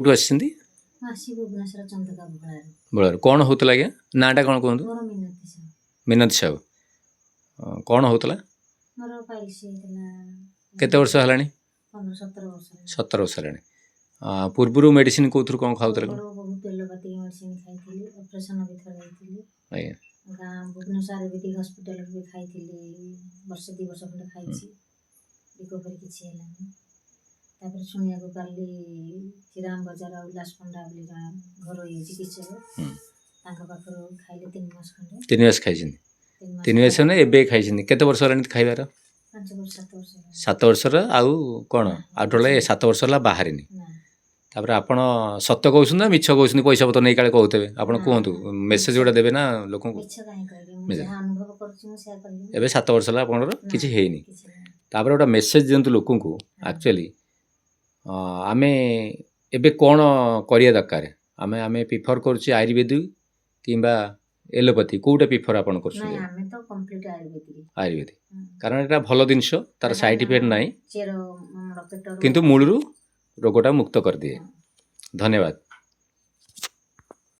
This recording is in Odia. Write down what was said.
କେଉଁଠୁ ଆସିଛନ୍ତି? ମୁଁ ଆସି ଭୁବନେଶ୍ୱର ଚନ୍ଦକା ଭୋଳାରୁ। ବଳରେ କ'ଣ ହେଉଥିଲା ଆଜ୍ଞା? ନାଁଟା କ'ଣ କୁହନ୍ତୁ? ମୋର ମିନତୀ ସାହୁ। ମିନତୀ ସାହୁ। କ'ଣ ହେଉଥିଲା? ମୋର ପାଇଲ୍ସ ହେଇଥିଲା। କେତେ ବର୍ଷ ହେଲାଣି? 15-17 ବର୍ଷ ହେଲାଣି। 17 ବର୍ଷ ହେଲାଣି। ପୂର୍ବରୁ ମେଡ଼ିସିନ କେଉଁଥିରୁ କ'ଣ ଖାଉଥିଲେ କ'ଣ? ପୂର୍ବରୁ ବହୁତ ଏଲୋପାଥିକ ମେଡ଼ିସିନ ଖାଇଥିଲି, ଅପରେସନ୍ ବି ଥରେ ହେଇଥିଲି। ଗାଁ ଭୁବନେଶ୍ୱର ଆୟୁର୍ବେଦିକ ହସ୍ପିଟାଲରୁ ବି ଖାଇଥିଲି, ବର୍ଷେ 2 ବର୍ଷ ଖଣ୍ଡେ ଖାଇଛି, ରିକଭରି କିଛି ହେଲାନି। ତାପରେ ଶୁଣିବାକୁ ପାରିଲି ଶ୍ରୀରାମ ବଜାର ଉଲ୍ଲାସ ପଣ୍ଡା ବୋଲି ଜଣେ ଘରୋଇ ଚିକିତ୍ସକ, ତାଙ୍କ ପାଖରୁ ଖାଇଲେ 3 ମାସ ଖଣ୍ଡେ। 3 ମାସ ଖାଇଛନ୍ତି? 3 ମାସ। 3 ମାସ ମାନେ ଏବେ ଖାଇଛନ୍ତି? କେତେ ବର୍ଷ ହେଲାଣି ଖାଇବାର? 5 ବର୍ଷ, 7 ବର୍ଷ ହେଲାଣି। 7 ବର୍ଷର ଆଉ କ'ଣ ଆଉ ଟୋଟାଲ 7 ବର୍ଷ ହେଲା ବାହାରିନି? ନା। ତାପରେ ଆପଣ ସତ କହୁଛନ୍ତି ନା ମିଛ କହୁଛନ୍ତି? ପଇସା ପତ୍ର ନେଇ କାଳେ କହୁଥିବେ ଆପଣ। ନା, କୁହନ୍ତୁ, ନା। ମେସେଜ ଗୋଟେ ଦେବେ ନା ଲୋକଙ୍କୁ। ମିଛ କାହିଁ କହିବି ମୁଁ? ମିଛ। ଯାହା ଅନୁଭବ କରୁଛି ମୁଁ ସେୟା କହିବି। ଏବେ 7 ବର୍ଷ ହେଲା ଆପଣଙ୍କର ନା, କିଛି ହେଇନି? କିଛି ନାହିଁ। ତାପରେ ଗୋଟେ ମେସେଜ ଦିଅନ୍ତୁ ଲୋକଙ୍କୁ। ଆକ୍ଚୁଆଲି ଆମେ ଏବେ କ'ଣ କରିବା ଦରକାର? ଆମେ ପ୍ରିଫର କରୁଛେ ଆୟୁର୍ବେଦିକ କିମ୍ବା ଏଲୋପାଥି, କେଉଁଟା ପ୍ରିଫର ଆପଣ ନାଇଁ, କରୁଛନ୍ତି? ଆମେ ତ କମ୍ପ୍ଲିଟ୍ ଆୟୁର୍ବେଦିକ। ଆୟୁର୍ବେଦିକ, କାରଣ ଏଇଟା ଭଲ ଜିନିଷ, ତାର ସାଇଡ୍ ଇଫେକ୍ଟ ନାହିଁ। ଚେର ଆମର ପେଟରୁ କିନ୍ତୁ ମୂଳରୁ ରୋଗଟା ମୁକ୍ତ କରିଦିଏ। ଧନ୍ୟବାଦ।